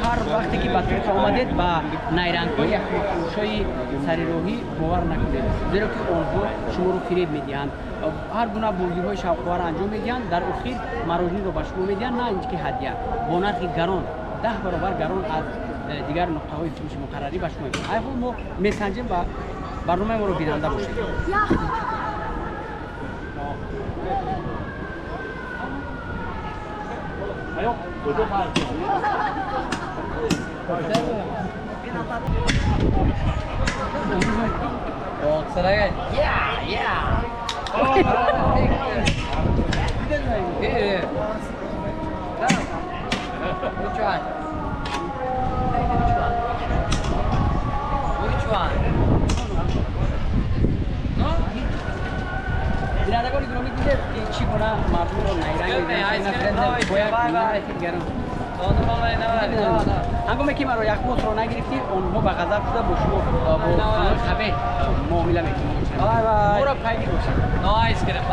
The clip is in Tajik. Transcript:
Ҳар вақте ки ба Туркия омадед, ба найрангҳои яхмосфурӯшҳои сарироҳӣ бовар накунед, зеро ки онҳо шуморо фиреб медиҳанд. Ҳар гуна бозиҳои шавқовар анҷом медиҳанд, дар охир мороженое ба шумо медиҳанд, на ин ки ҳадя, бо нархи гарон, 10 баробар гарон аз дигар нуқтаҳои фурӯши муқаррарӣ ба шумо медиҳанд. Ай ҳол мо месанҷем ва барномаи моро бинанда бошед. Which one? Which one? Which one? No? Бинандагони гиромӣ, дидед, ки чӣ гуна мардумро найранг мезананд. Ҳангоме ки маро яхмосро нагирифтӣ, онҳо ба ғазаб шуда бо шумо бо қабеҳ муомила мекунанд. Моро пайгир бошед. No ice cream.